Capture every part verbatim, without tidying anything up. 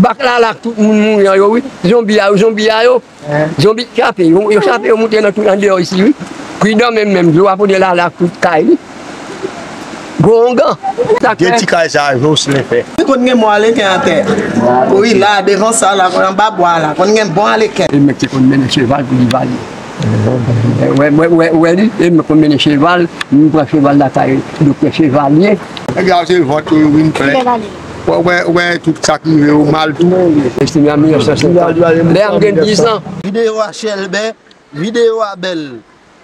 Bak la la tout moun mouri an yo wi. Zonbi a yo, zonbi a yo. Zonbi chape, yo, yo chape, yo moute nan tout andeyò isi wi. Pridan menm, menm, dlo a pote la la tout kay li. Gwo ongan. Sa gen fè ti kay sa Jocelyn fè. Li konn gen bon aleken atè. Wi, la, devan sa la, anba bwa la, konn gen bon aleken. E mèt te konn mennen cheval pou Divalye. Wè, wè, wè, wè li, e mèt konn mennen cheval, nou pran cheval lakay doktè Chevalye. Nèg la se vant yo vin plen. Wè, wè, wè, tout sa k rive yo mal tou. Estime an mil nèf san senkant. Lè a m gen diz an. Videyo a chèlbè, videyo a bèl.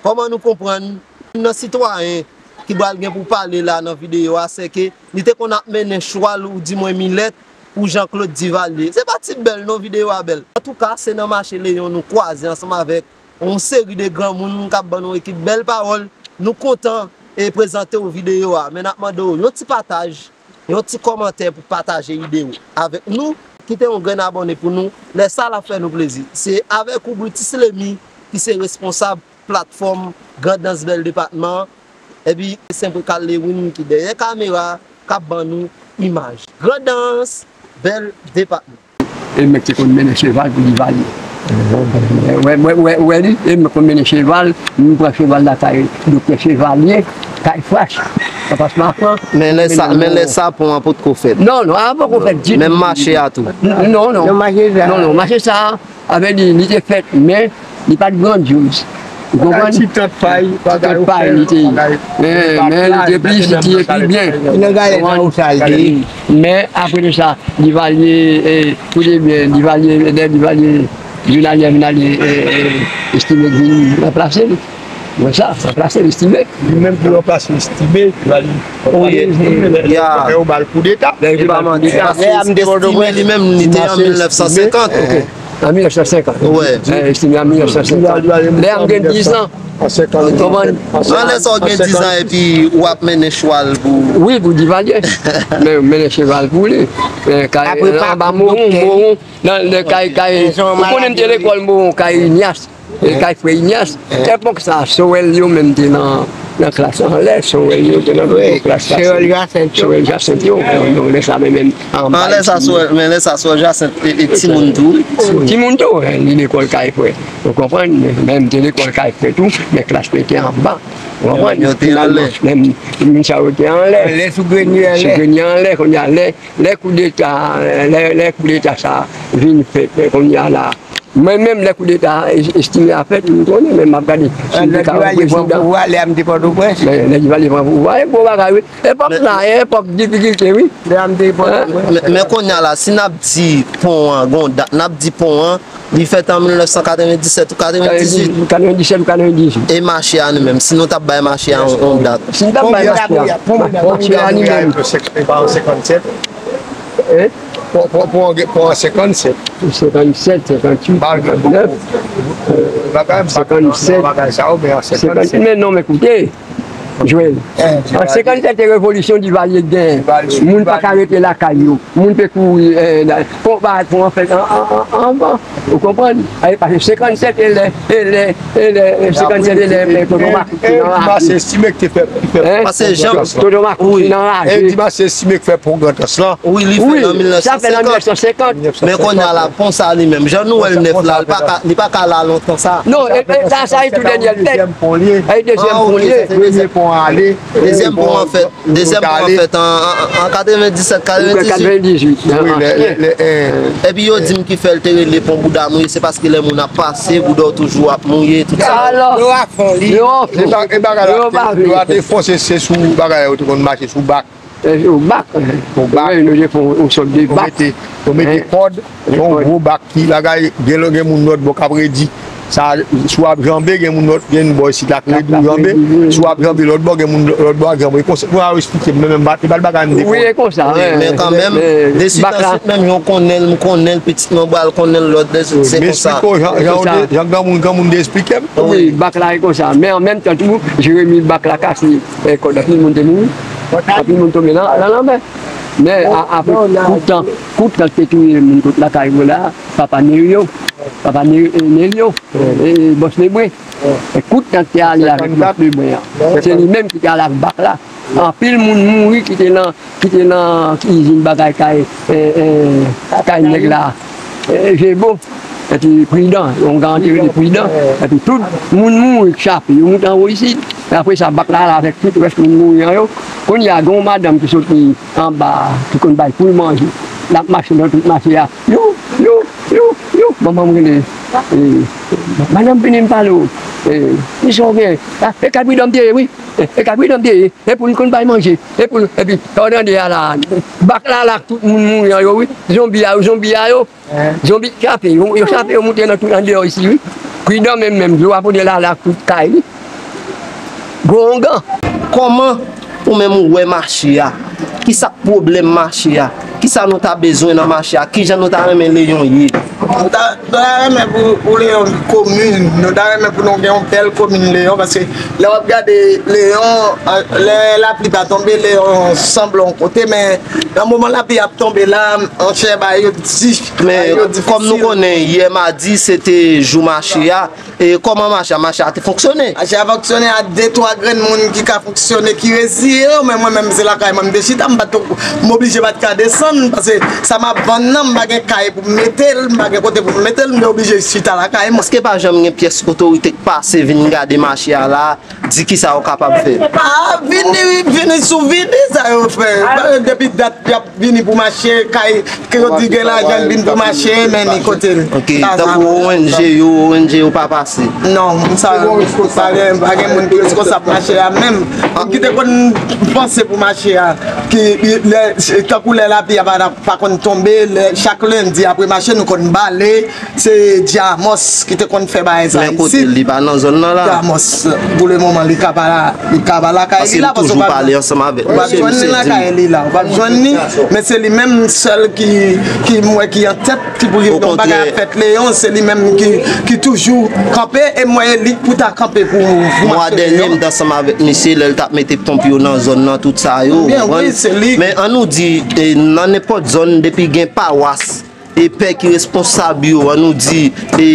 Kòman nou konprann youn nan sitwayen ki pral gen pou pale la nan videyo a, se ke li te konn ap mennen chwal ou di mwen milèt pou Jean Claude Duvalier. Se pa ti bèl non, videyo a bèl. Antouka, se nan mache Leyon nou kwaze ansanm avèk yon seri de granmoun k ap ban nou ekip bèl pawòl. Nou kontan e prezante w videyo a, men n ap mande w yon ti pataj, yon ti kòmantè pou pataje ide w avèk nou. Kite yon grenn abòne pou nou, lè sa l ap fè nou plezi. Se avèk ou Brutus Lemy ki se responsab platfòm Grandans Bèl Depatman an, epi Senpre Kalewin ki dèyè kamera k ap ban nou imaj. Grandans Bèl Depatman. E mèt te konn mennen cheval pou Divalye. Wè, wè, wè, wè li, e mèt konn mennen cheval, nou pran cheval lakay doktè Chevalye, kay Frach, anfas Mafran. Men lè sa, men lè sa pon an potko fèt. Non, non, a poko fèt ditou. Menm mache a tou. Non, non. Non, mache sa. Non, non, mache sa, avè li, li te fèt, men li pa t grandyoz. Ou konprann? Ti tant pay, ti tant pay li te ye. Men, men li te pi sitiye pi byen. Li nan galèt nan ou sa l te ye. Men, apre de sa, Divalye, e, pou de byen, Divalye, lè Divalye vin ale, vin ale, e, e, Estimé vin ranplase li. Wè sa, ranplase l, Estimé. Li menm ki ranplase Estimé, Divalye. Wi, ya. Fè yo ba l koudeta. Li pa manti. Paske Estimé li menm, li te an mil nèf san senkant. An mil nèf san senkant. Wè. Estimé an mil nèf san senkant. Lè a m gen diz an. An senkant. Kòman? Nan lè sa w gen diz an epi w ap mennen chwal pou. Wi, pou Divalye. Men, mennen cheval pou li. Kay, anba Moron, Moron. Nan, nan kay, kay, ou konnen m te lekòl Moron, kay Inyas. E kay frè Inyas. Epòk sa, Sorèl yo menm te nan, nan klas anlè, Sorèl yo te nan pito klas sa. Sorèl Jasent yo. Sorèl Jasent yo. Donk, lè sa menm, menm anba Estimé. Lè sa Sorèl, men lè sa Sorèl Jasent e, e timoun tou. Timoun tou, e, li lekòl kay frè. Ou konprann? Men m te lekòl kay frè tou, men klas mwen te anba. Ou konprann? Yo te anlè. Finalman, men moun sa yo te anlè. Anlè sou grenye anlè. Sou grenye anlè, kounye a, lè, lè koudeta, lè, lè koudeta sa vin fèt, kounye a la. Mwen menm, lè koudeta Estimé a fèt, m konnen, men m ap gade. Si m te ka wè prezidan. Lè Divalye pran pouvwa, lè a m te Pòtoprens. Lè, lè Divalye pran pouvwa, e gwo bagay, wi. Epòk sa, e epòk difikilte, wi. Lè a m te Pòtoprens. Men, men kounye a la, si n ap di pon an, gon dat, n ap di pon an, li fèt an mil nèf san katrevenndisèt ou katrevenndizwit. Katrevenndisèt ou katrevenndizwit. E mache a nou menm, si nou t ap bay mache a yon, yon dat. Si n t ap bay mache a, mache a li menm. Senkant, senkant, senkant. Hein? Pon, pon, pon an gen, pon an senkannsenk. Senkannsenk, senkannwit, senkannèf, senkannsenk, senkannwit, men non, men koute, Joel. An senkannsenk, se revolisyon Divalye t genyen. Moun pa ka rete lakay yo. Moun te kouri, eh, pon, pon an fèt an, an, an, anvan. Ou konprann? Ay, pase senkannsenk, e lè, e lè, e lè, senkannsenk, e lè, e, Tonton Makout nan lari. Paske Jan, Tonton Makout nan lari. Wi, li fè l an mil nèf san senkant. Men kounye a la, pon sa li menm, jan nou wè l nèf la, li pa ka, li pa ka la lontan sa. Non, e, e, sa, sa e tou dènye l fèt. E dezyèm pon li ye. Premye pon an ale. Dezyèm pon an fèt. Dezyèm pon an fèt an, an, an katrevenndisèt, katrevenndizwit. Wi, lè, lè, lè, eh. Epi yo di m ki fè l te rele pon bouda mouye, se paske lè moun ap pase, bouda w toujou ap mouye, tout sa. Alò, yo a fon li. Yo a fon. E ba-, e bagay la, yo a te fon, se, se sou bagay la, yo te konn mache sou bak. E, sou bak. Sou bak. Wi, nou te fon yon sòt de bak. Yo mete, yo mete kòd, yon gwo bak. Ki bagay, gen lè gen moun lòt bò k ap redi. Sa, si w ap janbe, gen moun lòt, gen bò isit la k redi w janbe. Si w ap janbe lòt bò, gen moun lòt bò k janbe. E konsa, pou w esplike m, men, men, e pa t bagay m te konn. Wi, e konsa, men kanmenm, de swit an swit, menm, yo konnen l, m konnen l, pitit mwen pral konnen l, lòt de swit, se konsa. M esplike w, jan, jan, jan granmoun, granmoun te esplike m. Wi, bak la e konsa. Men an menm tan tou, Jeremi bak la kase, e, kòd anpil moun te mouri. Anpil moun tonbe nan, nan lanmè. Men a, apre, kout tan, kout tan te touye moun tout lakay mwen la. Papa Nerio, papa Ne-, eh, Nerio, eh, Bòs Lebre. E kout tan te ale avèk Bòs Lebre an. Se li menm ki te ale ak bak la. Anpil moun mouri ki te nan, ki te nan izin bagay kay, eh, eh, kay nèg la, eh, Jebo. Epi Pridan, yon gran antere de Pridan. Epi tout moun mouri k chape. Yo moute anwo isit. Apre sa, bak la, la avèk tout rès moun mouri an yo. Kounye a, gen yon madanm ki soti anba, ki konn bay poul manje. L ap mache nan tout mache a. Yo, yo, yo, yo, manman m rele. Eh, madanm, vini m pale w. Eh, kisa w gen? Ah, e kay Pridan m te ye, wi. Eh, e kay Pridan m te ye. E pou l konn bay manje. E pou l, epi, sa w tande a la, bak la, la, tout moun mouri an yo, wi. Zonbi a yo, zonbi a yo. Zonbi chape, yo, yo chape, yo moute nan tout andeyò isi, wi. Pridan menm, menm, dlo a pote la, la, tout kay, wi. Gwo ongan. Kòman ou menm ou wè mache a? Kisa k pwoblèm mache a? Kisa nou ta bezwen nan mache a? Kijan nou ta renmen Leyon ye? Nou ta, nou ta renmen pou, pou Leyon komin. Nou ta renmen pou nou gen yon bèl komin Leyon, paske lè w ap gade Leyon, an, lè lapli pa tonbe, Leyon sanble yon kote, men nan moman lapli ap tonbe la, monchè, bagay yo di, bagay yo difisil. Men kòm nou konnen, yè madi, se te jou mache a. E kòman mache a? Mache a te fonksyone? Mache a fonksyone a de, twa grenn moun ki ka fonksyone, ki reziye yo, men mwen menm, se lakay mwen m te chita, m pa t, m oblije pa t ka desann, paske sa m ap vann nan, m pa gen kay pou m mete l, m pa gen kote pou m mete l, m te oblije chita lakay mwen. Èske pa janm gen pyès otorite k pase vin gade mache a la, di kisa yo kapab fè? Ah, vini, vini sou vini, sa yo fè. Depi dat y ap vini pou mache, kay, ke yo di gen lajan l vin pou mache, men ni kote l. Ok, tankou O N G yo, O N G yo pa pase? Non, sa, pa gen, pa gen moun ki responsab mache a menm. Moun ki te konn panse pou mache a, ki, lè, tankou lè lapli a pa, pa konn tonbe, lè, chak lendi apre mache, nou konn bale, se Djamos ki te konn fè bagay sa isit. Men kote l, li pa nan zòn nan la? Djamos, pou le moman, li ka pa la, li ka pa lakay li la, paske toujou pale ansanm avèk misye, misye di m. Ou p ap jwenn li lakay li la, ou p ap jwenn li, men se li menm sèl ki, ki m wè ki an tèt, ki pou rive yon bagay ap fèt Leyon, se li menm ki, ki toujou kanpe, e m wè e li k pou ta kanpe pou, pou mache Leyon. Mwa dènye, m t ansanm avèk misye lè l t ap mete ponp yo nan zòn nan, tout sa yo, ou konprann? Men ann nou di, e, nan nenpòt zòn, depi gen pawas, e pè ki responsab yo, ann nou di, e,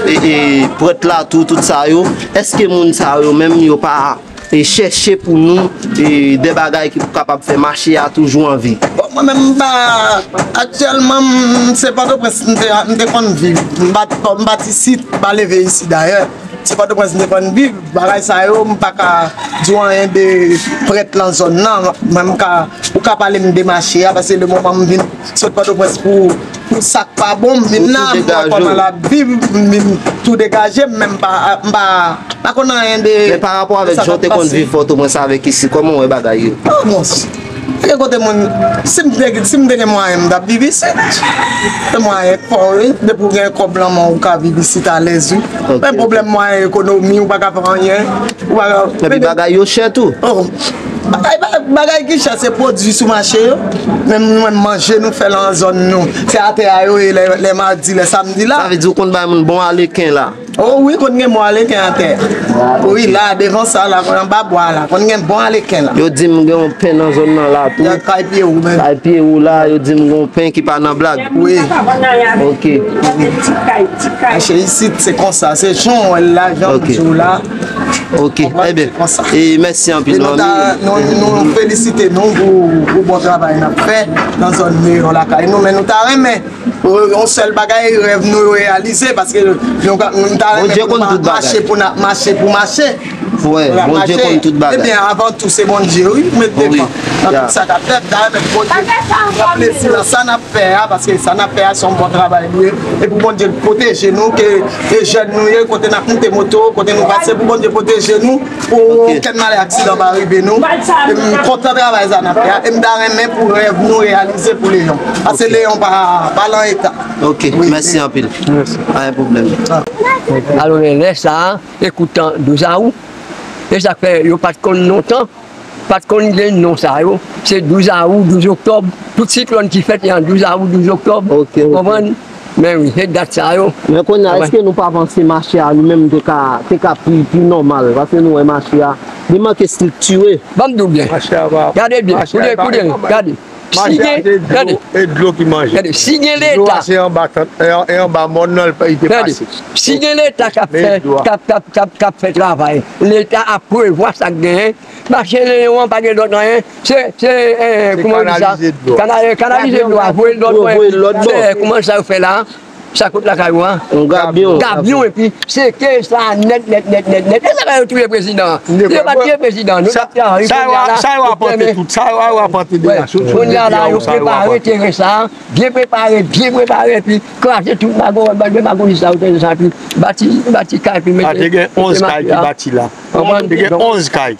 e, e, prèt la tou, tout sa yo, èske moun sa yo menm yo pa, e, chèche pou nou, e, de bagay ki pou kapab fè mache a toujou an vi? Bon, mwen menm, m pa, aktyèlman, m, se Pòtoprens m te, m te konn viv. M pa, m pa t isit, m pa leve isi dayè. Se Pòtoprens m te konn viv. Bagay sa yo, m pa ka di w anyen de prèt lan zòn nan. Mwen, m ka, ou ka pale m de mache a, paske le moman m vin sot Pòtoprens pou, pou sa k pa bon, m vin la, m wè kòman l ap viv, m vin tou degaje m, men m pa, m pa, pa konn anyen de sa k ap pase. Men pa rapò avèk jan w te konn viv Pòtoprens avèk isi, kòman w wè bagay yo? Oh, bon, gen kote moun, si m te, si m te gen mwayen, m t ap viv isit. Se mwayen k fè w, wi. Depi w gen kòb lan men w, ou ka viv isit alèz, wi. Ok. Men pwoblèm mwayen ekonomi, ou pa ka fè anyen. Ou pa ka. Epi bagay yo chè tou. Oh, bagay, bagay, bagay ki chè, se pwodui sou mache yo. Menm nou menm manje nou fè lan zòn nou. Se atè a yo ye lè, lè madi, lè samdi la. Sa vle di ou konn bay moun bon aleken la. Oh wi, konn gen bon aleken atè. Wi, la, devan sa la, anba bwa la, konn gen bon aleken la. Yo di m gen yon pen nan zòn nan la tou. Kay Pyewou menm. Kay Pyewou la, yo di m gen yon pen ki pa nan blag. Wi. Ok. Mache isit, se konsa, se jan w wè l la, jan m di w la. Ok, ebyen, e mèsi anpil, manmi. E nou ta, nou, nou felisite nou pou, pou bon travay n ap fè nan zòn Leyon lakay nou, men nou ta renmen yon sèl bagay, rèv nou yo reyalize, paske nou ka, nou ta renmen pou n pa mache pou n ap mache pou mache. Wè, Bondye konn tout bagay. Ebyen, avan tou, se Bondye, wi, ki met devan nan tout sa k ap fèt. M ta renmen pou Bondye pran plezi nan sa n ap fè a, paske sa n ap fè a, se yon bon travay li ye. E pou Bondye pwoteje nou, ke, ke jèn nou ye, kote n ap moute moto, kote nou pase, pou Bondye pwoteje nou. Pou okenn malè, aksidan pa rive nou. E m kontan travay sa n ap fè a. E m ta renmen pou rèv nou reyalize pou Leyon. Paske Leyon pa, pa lan eta. Ok, mèsi anpil. Pa gen pwoblèm. Alò, men lè sa a, e koutan douz a ou. E sa k fè yo pa t konn lontan, pa t konn gen non sa yo. Se douz a ou, douz oktòb. Tout siklòn ki fèt, se an douz a ou, douz oktòb. Ok, ok. Konprann? Men wi, se dat sa yo. Men kounye a, èske nou pa panse mache a li menm te ka, te ka pi, pi nòmal? Paske nou wè mache a, li manke estriktire. Ban m di w byen. Mache a pa, gade byen, koute, koute, gade. Si gen, gade, e dlo ki manje. Gade, si gen Leta, se anba, e anba mòn nan li te pase. Si gen Leta k ap fè, k ap, k ap, k ap, k ap fè travay, Leta ap prevwa sa k genyen. Mache Leyon an pa gen lòt anyen. Se, se, kouman yo di sa? Kanalize dlo a, voye l lòt bò. Kouman sa yo fè la? Sa kot lakay ou a? Yon gabyon. Gabyon, epi seke sa nèt, nèt, nèt, nèt, nèt. E sa fè yo touye prezidan an. Si yo pa t touye prezidan an, nou t ap travay. Sa yo apante tout. Sa yo apante deja. Kounye a la, yo prepare teren sa a. Byen prepare, byen prepare, epi kraze tout mago, bande mago sa yo te sa, epi bati, bati kay, epi mete. Te gen onz kay ki bati la. Te gen onz kay.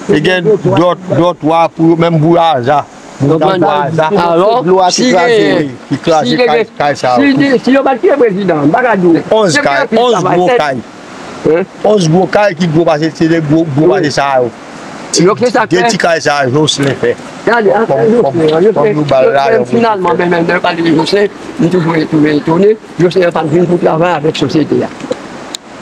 Li gen dòt, dòt wa pou yo, menm bouyaza. Bouyaza. Alò, si gen, ki kraze kay, kay sa yo. Si, si yo pa t touye prezidan, m pa ka di w. Onz kay, onz gwo kay. Onz gwo kay ki gwo pase, se de gwo, gwo pase sa yo. De ti kay sa Jocelyn fè. Gade, afè Jocelyn, Jocelyn, finalman, men, men, lè yo pale de Jocelyn, m toujou etone, etone. Jocelyn pa t vin pou travay avèk sosyete a.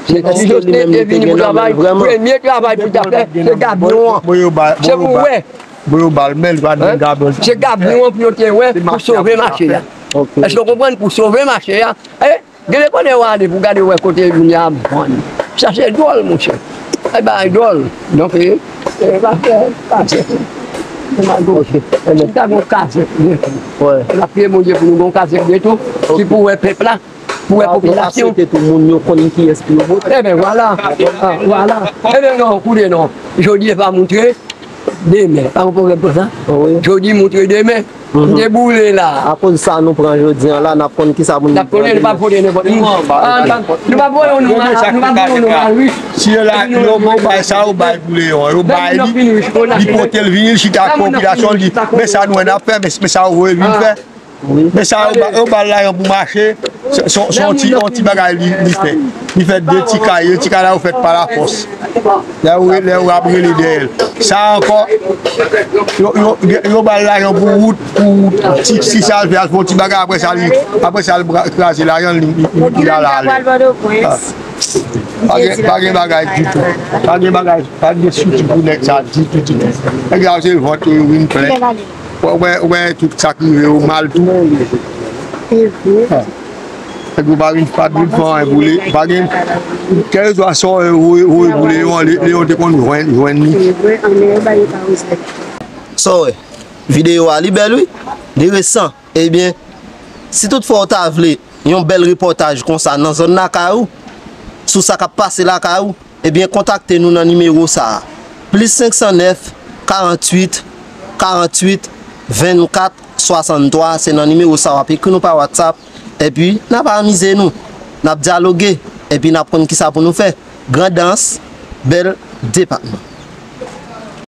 Se si Jocelyn te vini pou travay, premye travay pou l ta fè, se gabyon an. Se pou wè. Bon, yo ba l, men li pa t gen gabyon. Se gabyon an pou yo te wè, pou sove mache a. Èske w konprann? Pou sove mache a. E, gen de kote w ale pou gade wè kote vini a bon. Sa se dwòl, monchè. E bagay dwòl. Donk, e, e, pa fè, pa fè. N ap gon kazèk byento. N ap priye Bondye pou nou gon kazèk byento, ki pou wè pèp la. Pou wè popilasyon. Aswete tou moun yo konnen kiyès pou yo vote. Eben, vwala. Ah, vwala. Eben, non, koute non. Jodi e pa moutre demen. Pa gen pwoblèm konsa. Jodi moutre demen. M te boule la. Akoz sa nou pran jodi an la, n ap konn kisa moun. N ap konnen, nou pa vote nenpòt moun. Ah, nou pa, nou pa voye yon nou, nou pa voye yon nou a ri. Si yo la, yo bon bay sa, yo bay pou Leyon. Yo bay li, li pote l vini, li chita ak popilasyon, li di, men sa nou wè n ap fè, men, men sa yo voye vin fè. Men sa yo ba, yo ba l lajan pou mache, se, se, se yon ti, yon ti bagay li, li fè. Li fè de ti kay, de ti kay la yo fèt pa lafòs. Lè yo, lè yo ap rele dèyè l. Sa ankò, yo, yo, yo ba l lajan pou wout, pou wout, ti, ti sa l fè, al fè yon ti bagay, apre sa, li, apre sa, l bra-, kraze lajan l, li, li, li, li al ale. Ah. Pa gen, pa gen bagay ditou. Pa gen bagay, pa gen souti pou nèg sa ditou, ditou. Nèg sa se vant yo vin plen. Ou wè, ou wè, ou wè tout sa k rive yo mal tou. Ah. Nèg yo pa vin, pa vin fè anyen pou li. Pa gen, kèlkeswa sa yo voye, voye pou Leyon, Le-, Leyon te konn jwenn, jwenn li. Sa w wè, videyo a li bèl wi, li resan. Ebyen, si toutfwa w ta vle yon bèl repòtaj konsa nan zòn lakay ou, sou sa k ap pase lakay ou, ebyen, kontakte nou nan nimewo sa a, plis senk san nèf, karant uit, karant uit, vennkat, swasanntwa, se nan nimewo sa a w ap ekri nou pa WhatsApp, epi n ap amize nou, n ap dyaloge, epi n ap konn kisa pou nou fè. Grandans, bèl depatman.